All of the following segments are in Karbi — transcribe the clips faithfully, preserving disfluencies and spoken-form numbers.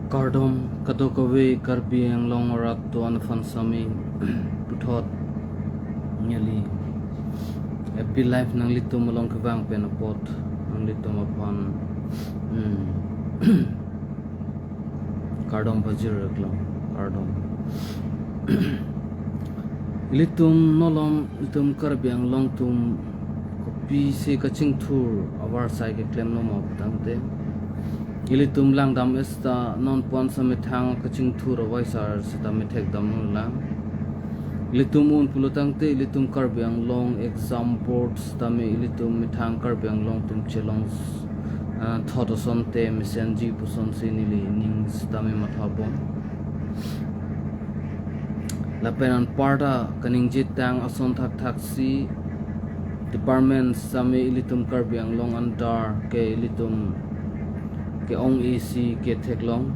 Kardom kadokave Karbi Anglong arat do-an aphan sami puthot neli F B Live nanglitum along kevang pen apot nanglitum aphan, hmm, kardom pajir-iklo, kardom. Ilitum nolom, ilitum Karbi Anglong atum kopisi kachingthur avarsai keklemlo ma putangte, ilitum langdam esta non pu-an sa methang kachingthur avarsai seta methek damlo lang. Ilitum un pulotangte ilitum Karbi Anglong Exam Board sitame ilitum methang Karbi Anglong atum chelong, ah, thot asonte mesenji pusonsi neli ning sitame mathapon. Lapen anparta kaningje tang ason thakthaksi department sitame ilitum Karbi Anglong under ke ilitum ke-ong isi ketheklong.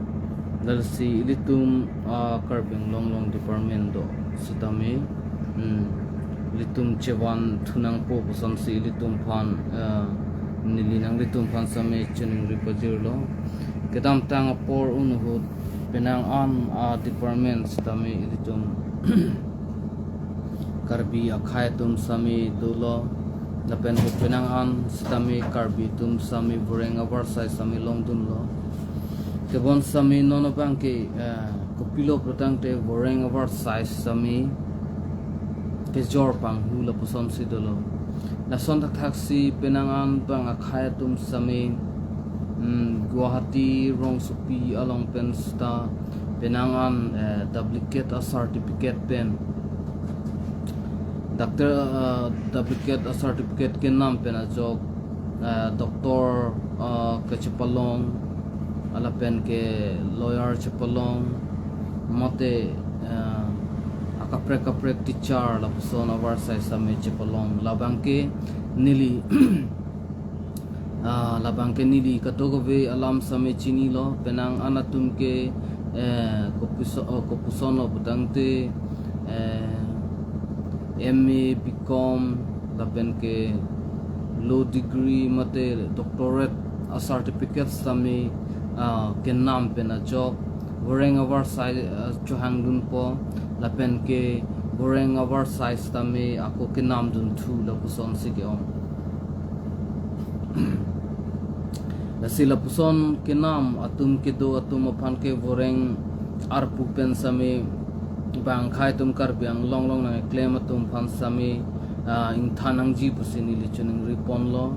Lasi ilitum, ah, Karbi Anglong along department do sitame, hmm, ilitum chevan thunangpo pusonsi ilitum aphan, ah, neli nanglitum aphan sami chiningri pajirlo. Kedamtang apor un ahut penang an, ah, department sitame ilitum Karbi akhei atum sami dolo. Lapen ahut penang an sitame Karbi atum sami voreng avarsai sami longdunlo. Tebon sami non abangke, eh, kopilo putangte voreng avarsai sami kejor panghu lapusonsi dolo. Lason thakthaksi penang an bang akhei atum sami, hmm, Guwahati rongsopi along pen seta penang an, eh, duplicate a-certificate pen, doctor, eh, duplicate a-certificate kenam pen ajok, eh, doctor, eh, kachepalong, lapen ke lawyer chepalong, mate, eh, akaprek kaprek teacher lapuson avarsai sami chepalong. Labangke neli ah, labangke neli kadokave alam sami chinilo, penang an atum ke, eh, kopuso-, oh, kopusonlo putangte, eh, M A, B Com, lapen ke law degree mate doctorate a-certificate sami, ah, kenam pen ajok voreng avarsai, ah, chohangdunpo, lapen ke voreng avarsai sitame ako kenamdunthu lapusonsi ke-ong. Lasi lapuson kenam atum kedo atum aphan ke voreng arpu pen sami bang akhei atum Karbi Anglong along nangklem atum aphan sami, ah, ingthan nangji pusi neli chiningri ponlo.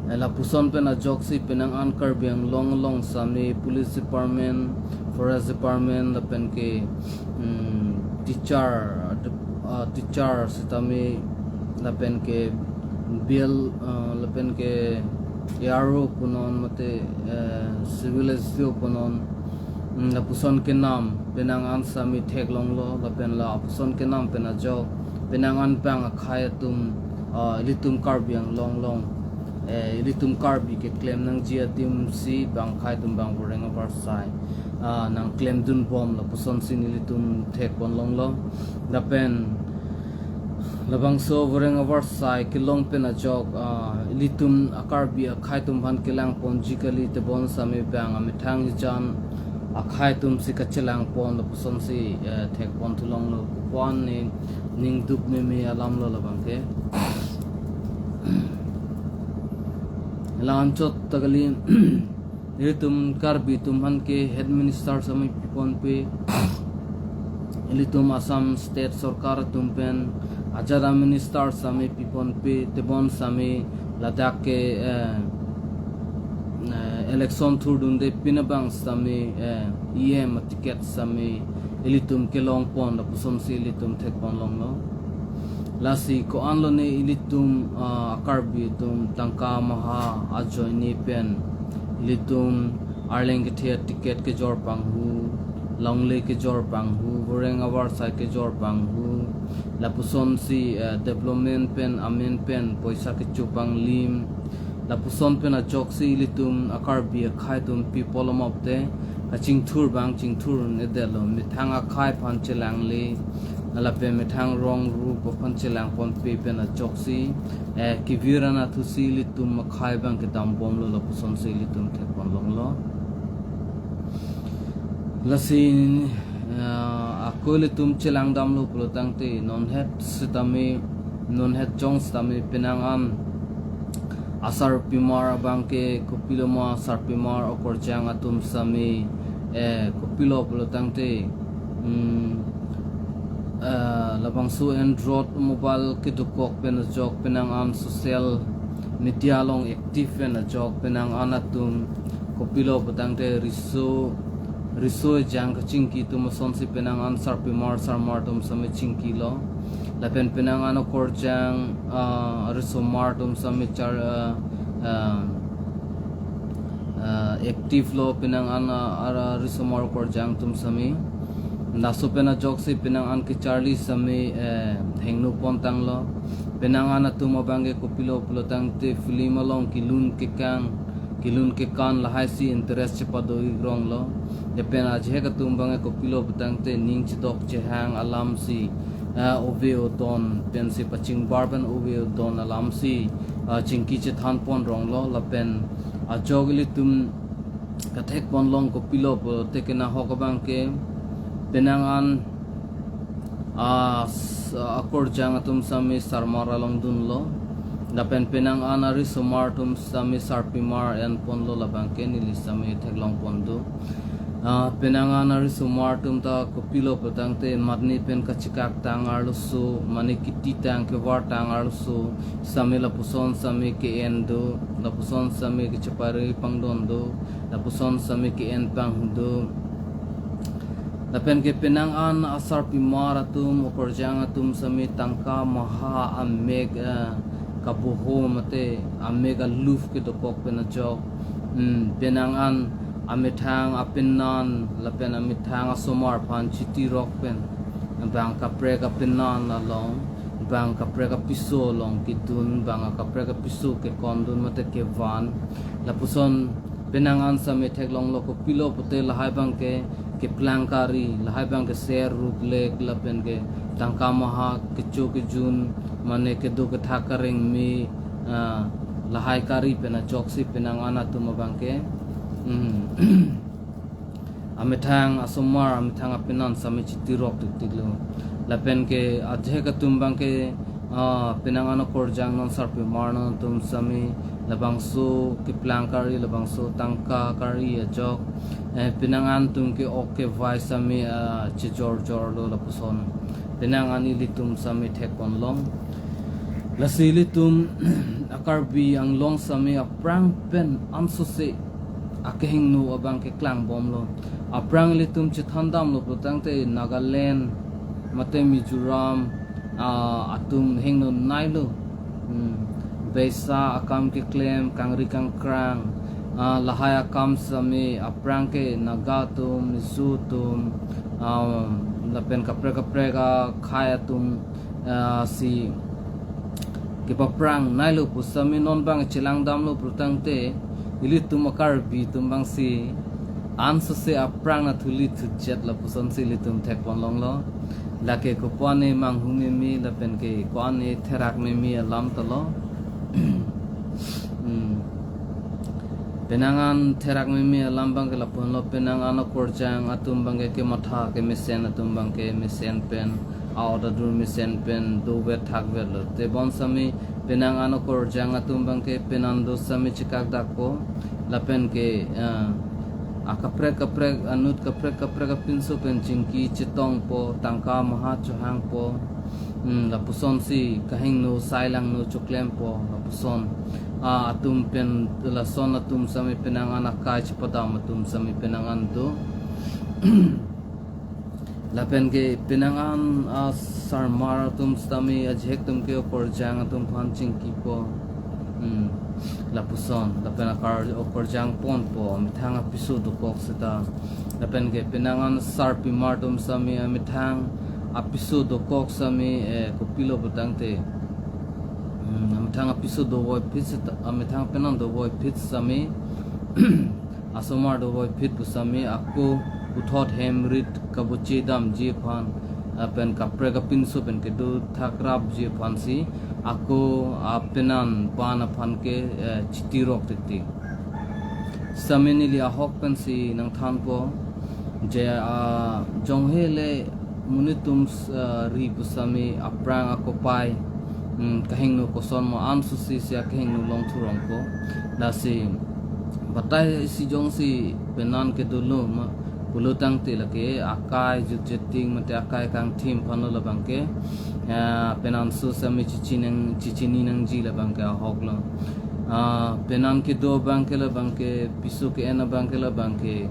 Eh, lapuson pen ajoksi penang an Karbi Anglong along sami police department, forest department, lapen ke, hmm, teacher, ah, teacher sitame, lapen ke B L, ah, lapen ke A R O punon mate, eh, civil S D O punon, hmm, lapuson kenam penang an sami theklonglo, lapen lapuson kenam pen ajok penang an bang akhei atum, ah, ilitum Karbi Anglong along, eh, ilitum Karbi keklem nangji atumsi bang akhei atum bang voreng avarsai, ah, nangklemdunbom lapusonsi nelitum thekponlonglo. Lapen labangso voreng avarsai kelong pen ajok, ah, ilitum a-Karbi akhei atum aphan kelangponji kali, tebon sami bang amethang hijan akhei atumsi kachelangpon lapusonsi, eh, thekponthulonglo. Kopuan ne ningduk meme alamlo labangke. La anchot ta kali, ilitum Karbi atum aphan ke head minister sami piponpe, ilitum Assam state sorkar atum pen ajada minister sami piponpe, tebon sami ladak ke, eh, eh, election thurdunde pin abang sami, eh, E M ticket sami ilitum kelongpon lapusonsi ilitum thekponlonglo. Lasi ko-anlo ne ilitum, ah, Karbi atum tangka maha ajoine pen ilitum Arleng kethe ticket kejor panghu, longle kejor panghu, voreng avarsai kejor panghu, lapusonsi, eh, development pen amen pen poisa kecho panglim, lapuson pen ajoksi ilitum a-Karbi akhei atum people amop te kachingthur bang chingthur-un-edetlo, methang akhei aphan chelangle, Lapen methang rong ru aphan chelangponpe pen ajoksi, eh, kevir anatthu si ilitum akhei abang kedambomlo, lapusonsi ilitum thekponlonglo. Lasi, eh, ako ilitum chelangdamlo pulotangte, nonhet sitame, nonhet jong sitame penang an asarpimar abangke kopiloma, asarpimar okorjang atum sitame, eh, kopilo pulotangte, mm, eh, labangso Android mobile kedokok pen ajok penang an social media along active pen ajok penang an atum kopilo pulotangte riso, riso ejang kachingki atum asonsi penang an sarpimar sarmar atum sitame chingkilo. Lapen penang an okorjang, ah, risomar atum sitame char, ah, ah, ah, active lo penang an, ah, ah, risomar okorjang atum sitame. Laso pen ajoksi penang an kecharli sitame, eh, hingno pontanglo. Penang an atum abangke kopilo pulotangte film along kelun kekang, kelun kekan lahaisi interest chepado-ikronglo. Lapen ajahak atum abangke kopilo pulotangte ning chedok chehang alamsi, ah, ove odon pensi pachingbar pen ove odon alamsi, ah, chingki chethanponronglo. Lapen ajok ilitum kathekponlong kopilo pulote kenahok abangke penang an, ah, s-, akorjang atum sitame sarmar along dunlo. Lapen penang an arisomar atum sitame sarpimar enponlo, labangke neli sitame theklongpon do. Ah, penang an arisomar atum ta kopilo pulotangte matni pen kachekaktang arloso, mane ketitang kevartang arloso sitame lapuson sitame ke-en do, lapuson sitame kechepari pangdon do, lapuson sitame ke-en pang do. Lapen ke penang an asarpimar atum, okorjang atum sitame tangka maha amek, eh, kaboho mate amek aluf kedokok pen ajok. Hmm, penang an amethang apenan lapen amethang asomar aphan chitirok pen bang kaprek apenan along, bang kaprek apiso along kedun, bang kaprek apiso kekondun mate kevan. Lapuson penang an sitame theklonglo kopilo pute lahai abangke keplang kari, lahai abangke ser ruklek lapen ke tangka maha kecho kejun mane kedo kethak kareng me, ah, lahai kari pen ajoksi penang an atum abangke, hmm, amethang asomar, amethang apenan sitame chitirok tiktilo. Lapen ke ajahak atum abangke, ah, penang an okorjang non sarpimar non atum sitame labangso keplang kari, labangso tangka kari ajok, eh, penang an atum ke ok kevai sitame, ah, chejorjorlo lapuson penang an ilitum sitame thekponlong. Lasi ilitum a-Karbi Anglong sitame aphrang pen ansose akehingno abangke klangbomlo. Aphrang ilitum chethandamlo pulotangte Nagaland mate Mizoram, ah, atum hingno nailo. Hmm. Beisa akam keklem, kangri kangkrang, ah, lahai akam sitame aphrang ke Naga atum, Mizo atum, ah, lapen kaprek kaprek akhei atum, ah, si kepaphrang nailo pu sitame non abang chelangdamlo pulotangte ilitum a-Karbi atum abangsi ansose aphrang anatthu lithutchet lapusonsi ilitum thekponlonglo. Lake kopuane manghu meme lapen ke koane therak meme alam talo. Hmm. Penang an therak meme alam abangke lapulo, penang an okorjang atum abangke kematha kemesen atum abangke mesen pen a-order dur mesen pen dovet thakvetlo. Tebon sitame penang an okorjang atum abangke penan do sitame chekakdakpo. Lapen ke, eh, akaprek kaprek anut kaprek kaprek apinso pen chingki chetongpo, tangka maha chohangpo. Hmm, lapusonsi kahingno sailangno choklempo, lapuson. Ah, atum pen lason atum sitame penang an akai chepadam atum sitame penang an do. Lapen ke penang an asarmar atum sitame ajahak atum ke okorjang atum aphan chingkipo. Hmm. Lapuson, lapen akar okorjang ponpo, amethang apiso dokok seta. Lapen ke penang an sarpimar atum sitame amethang apiso dokok sitame, eh, kopilo pulotangte. Hmm, amethang apiso dovoiphit seta, amethang penan dovoiphit sitame asomar dovoiphit pu sitame ako puthot hem rit kabuchi damji aphan lapen kaprek apinso pen kedo thakrapji aphansi ako apenan ban aphan ke, eh, chitirok tiktik. Sitame neli ahok pensi nangthanpo je, ah, jonghe le monit atum, ah, ri pusitame aphrang akopai, hmm, kahingno koson mo ansusi si akahingno longthurongpo. Lasi batai isi jongsi penan kedolo ma pulo tangte lake akai jutjeting mate akai kangthim aphanlo labang ke, ah, penan so sitame chichinang, chichiningji labang ke ahoklo. Ah, penan kedo abang ke labang ke, piso ke-en abang ke labang ke,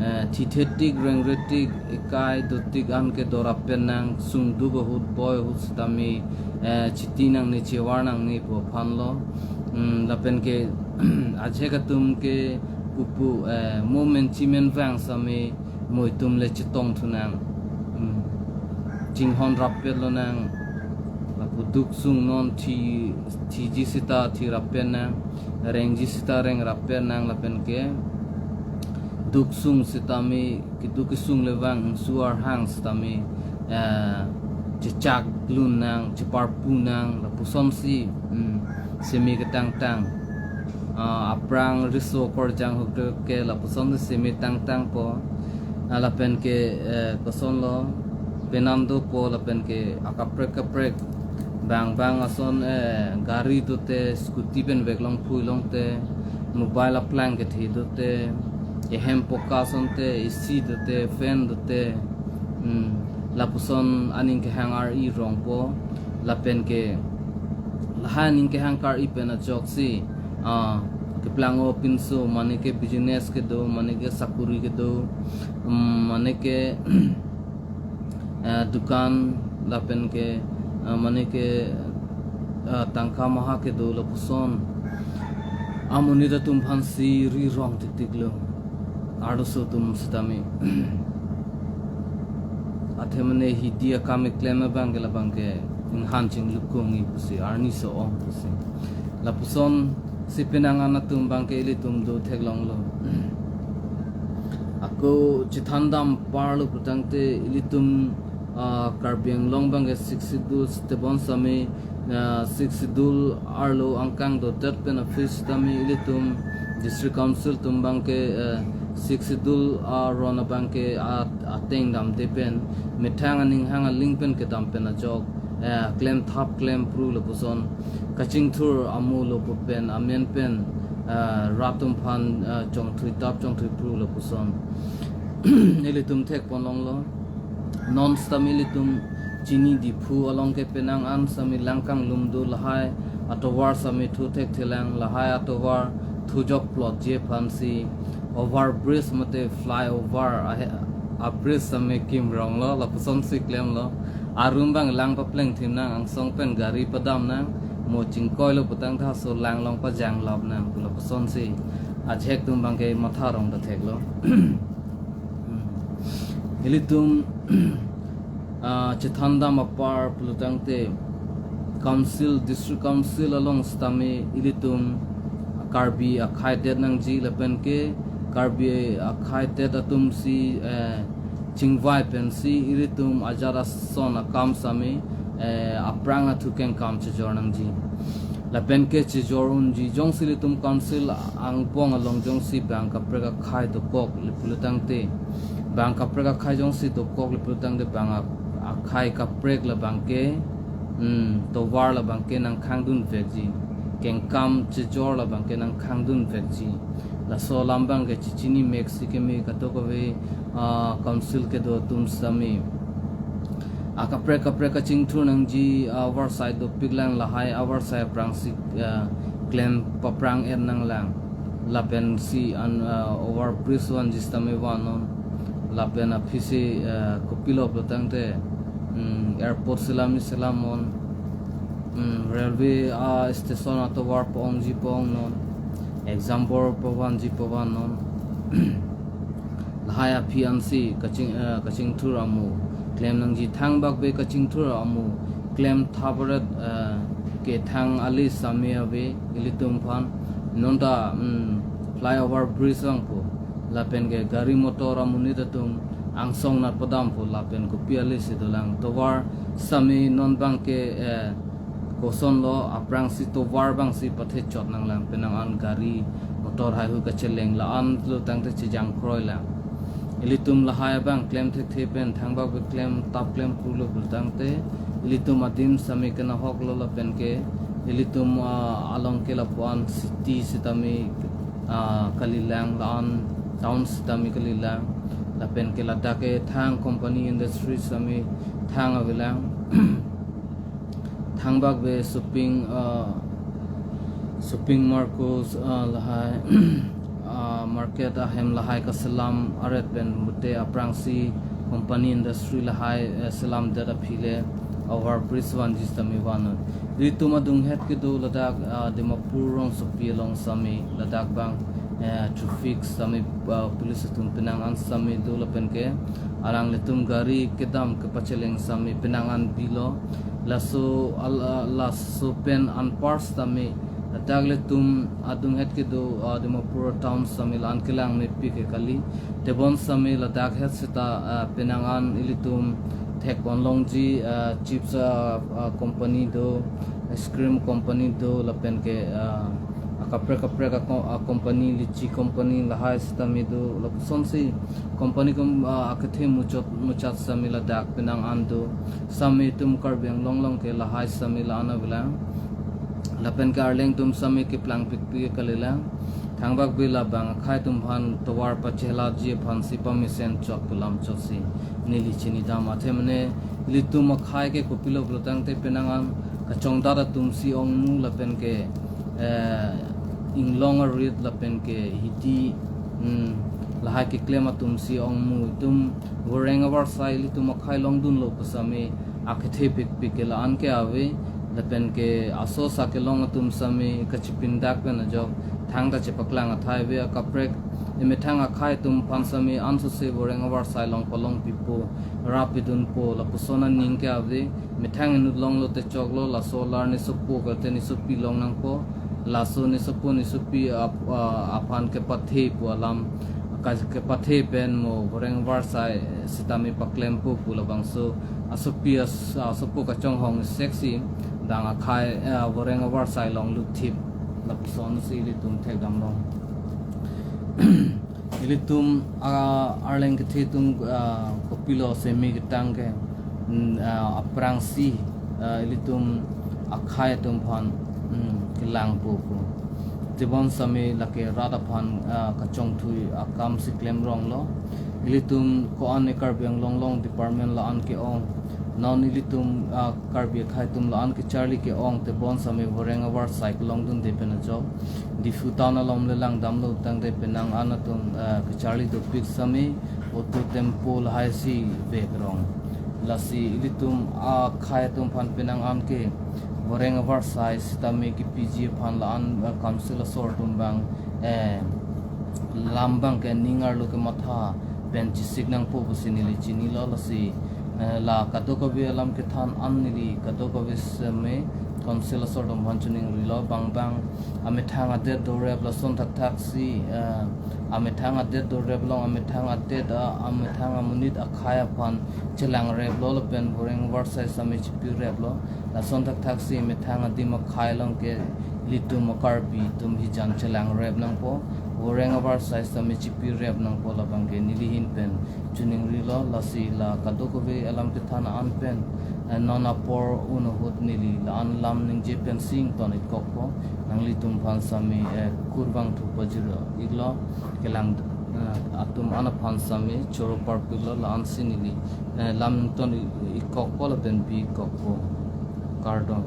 eh, thithe tik, rengre tik, ekai dotik an ke dorap pen nang, sungduk ahut boi ahut sitame, eh, chiti nangne, chevar nangne pu aphanlo. Hmm, lapen ke ajahek atum ke pupu, eh, mo men chimen vang sitame mo itum le chetongthu nang. Hmm. Chinghon rappet lonang. Lapu duk sung non thi, thiji sita thirap pen nang. Rengji sita rengrap pen nang lapen ke duk sung sitame keduk kesung le vang ingsu arhang sitame, eh, chechak lun nang, cheparpu nang, lapusonsi, hmm, seme ketangtang. Ah, aphrang riso korjang hukduk ke lapusonsi seme tangtangpo. Ah, lapen ke, eh, kosonlo, penan dopo lapen ke akaprek kaprek. Bang bang ason, eh, gari dote, scooty pen veklong phui longte, mobile aplang kethe dote, ehem poka asonte, A C dote, fan dote, hmm, lapuson aning kehang ar-i rongpo, lapen ke lahai aning kehang kar-i pen ajoksi, ah, keplang-o pinso, mane ke business kedo, mane ke sakuri kedo, hmm, mane ke eh, dukan lapen ke, eh, mane ke, eh, tangka maha kedo lapuson amonit atum aphansi ri rong tiktiklo. Arloso atum sitame. Athe mane hidi akam keklem abang ke labang ke inghan chinglukung-i pusi, arni so-ong pusi. Lapusonsi penang an atum abang ke ilitum do theklonglo. Ako chethandam parlo putangte ilitum, ah, Karbi Anglong abang ke Sixth Schedule step on sitame, ah, Sixth Schedule arlo angkang dodet pen aphi sitame ilitum District Council atum abang ke, eh, Sixth Schedule aron abang ke at-, ateng damde pen methang aning hang aling pen kedam pen ajok, eh, klemthap klempru lapuson kachingthur amulo pu pen amen pen, eh, rat atum aphan, eh, chongthuitap chongthuipru lapuson ilitum thekponlonglo. Non sitame ilitum chini Diphu along ke penang an sitame langkanglum do, lahai atovar sitame thu thekthelang, lahai atovar thujok plotji aphansi over bridge mate flyover ahe, a bridge sitame kimronglo, lapusonsi klemlo. Arum abang lang paplengthim nang, angsong pen gari padam nang, mo chingkoilo putangte laso lang along pajanglap nang pu lapusonsi ajahek atum abang ke matha rong ta theklo. Ilitum, ah, chethandam apar pulotangte Council, District Council along sitame ilitum Karbi akhai det nangji lapen ke Karbi akhai det atumsi, eh, chingvai pensi ilitum ajat ason akam sitame, eh, aphrang athu kengkam chejor nangji. Lapen ke chejor unji, jongsi ilitum Council angbong along jongsi bang kaprek akhai dokoklo pulotangte, bang kaprek akhai jongsi dokoklo pulotangte bang a-, akhai kaprek labang ke, hmm, tovar labang ke nangkhangdun vekji, kengkam chejor labang ke nangkhangdun vekji. Laso alam abang ke chechini meksi keme kadokave, ah, Council kedo atum sitame akaprek kaprek kachingthur nangji, ah, avarsai dopiklang, lahai avarsai aphrangsi, ah, klem paprang-et nanglang. Lapensi an, ah, over bridge vanji sitame vannon. Lapen aphisi, ah, kopilo pulotangte, hmm, airport selam ni selamnon. Hmm, railway, ah, station atovar pa-ongji pa-ongnon. Exam bor pavanji pavannon. Lahai aphi ansi kaching, eh, kachingthur amu klem nangji, thangbak be kachingthur amu klemthap ret, eh, ke thang ali sitame ave ilitum aphan. Non ta, mm, flyover bridge vangpo. Lapen ke gari motor amonit atum angsong nat padam pu lapen kopi ale si dolang. Tovar sitame non abangke, eh, kosonlo, aphrangsi tovar abangsi pathe chot nanglang, penang an gari motor haihui kacheleng la-an lo tangte chejang kroilang. Ilitum lahai abang klem thekthe pen thangbak be klem tap klem pulo pu tangte, ilitum adim sitame kenahok lo lapen ke ilitum, ah, along ke lapu-an city sitame, ah, kalilang, la-an town sitame kalilang, lapen ke ladak ke thang company industry sitame thang avelang. Thangbak be shopping, ah, shopping markets, ah, lahai, ah, market ahem lahai kaselam aret pen pute aphrangsi company industry lahai, eh, selamdet aphi le over bridge vanji sitame vannoi. Ilitum adunghet kedo ladak, ah, Dimapur rongsopi along sitame ladak abang, eh, traffic sitame, ah, police atum penang an sitame do lapen ke alanglitum gari kedam kepacheleng sitame penang an bilo. Laso al-, ah, laso pen anpar sitame ladak ilitum adunghet kedo, ah, Dimapur town sitame la-an kelang mepik ke kali. Tebon sitame ladak het seta, ah, penang an ilitum thekpon longji, ah, chips, ah, ah, company do, ice cream company do, lapen ke, ah, akaprek kaprek a co-, ah, company, litchi company lahai sitame do, lapusonsi company kom-, ah, akethe muchot muchat sitame ladak penang an do. Sitame itum Karbi Anglong along ke lahai sitame la-an avelang. Lapen ke arleng atum sitame keplang pikpik kalilang. Thangbak be labang akhai atum aphan tovar pachehalaji aphansi pamesen chot pu lam chotsi neli chinidam. Athe mane ilitum akhai ke kopilo pulo tangte penang an kachongdat atumsi ongmu lapen ke, eh, inglong arit lapen ke hidi, hmm, lahai keklem atumsi ongmu. Itum voreng avarsai ilitum akhai longdunlo pu sitame akethe pikpik ke la-an ke ave, lapen ke aso sa kelong atum sitame kachipindak pen ajok thangta chepaklang athai ave. Akaprek emethang akhai atum aphan sitame ansose voreng avarsai long palong pipo, rap pidunpo, lapuson aning ke ave. Methang inut longlo te choklo, laso alar nisopo kate nisopi long nangpo, laso nisopo nisopi ap-, ah, aphan kepathe pu alam, ka-, kepathe pen mo voreng avarsai sitame paklempo pu labangso asopi as-, asopo kachonghong seksi dang akhai, eh, voreng avarsai long lutthip, lapusonsi ilitum thekdam long. Ilitum, ah, arleng kethe atum, ah, kopilo semi ketang ke, mm, ah, aphrangsi, ah, ilitum akhai atum aphan, mm, kelangpo pu. Tebon sitame lake rat aphan, ah, kachongthui akamsi klem ronglo. Ilitum ko-an e Karbi Anglong along department la-an ke-ong. Non ilitum, ah, Karbi akhai atum la-an kecharli ke-ong, tebon sitame voreng avarsai kelongdunde pen ajok. Diphu town along le langdamlo tangte penang an atum, ah, kecharli dopik sitame auto tempo lahaisi vek rong. Lasi ilitum akhai atum aphan penang an ke voreng avarsai sitame kepiji aphan la-an, ah, council asor atum abang, eh, lam abang ke ning arlo kematha pen chesik nangpo pusi neli chinilo. Lasi, eh, la kadokave alam kethan an neli kadokave sitame council asor atum aphan chiningrilo. Bang bang amethang adet dorep lason thakthaksi, eh, amethang adet dorep along amethang adet, ah, amethang amonit akhai aphan chelangreplo lapen voreng avarsai sitame chipireplo. Lason thakthaksi methang adim akhai along ke ilitum a-Karbi atum hijan chelangrep nangpo, voreng avarsai sitame chipirep nangpo, labang ke neli ahin pen chiningrilo. Lasi la kadokave alam kethan an pen, eh, non apor un ahut neli la-an lam ningje pensi ington-ik kokpo. Nanglitum aphan sitame, eh, kurvangthu pajir-iklo, kelang, eh, atum an aphan sitame choro parpiklo, la-ansi neli, eh, lam ington-ik kokpo lapen bi-ik kokpo. Kardom.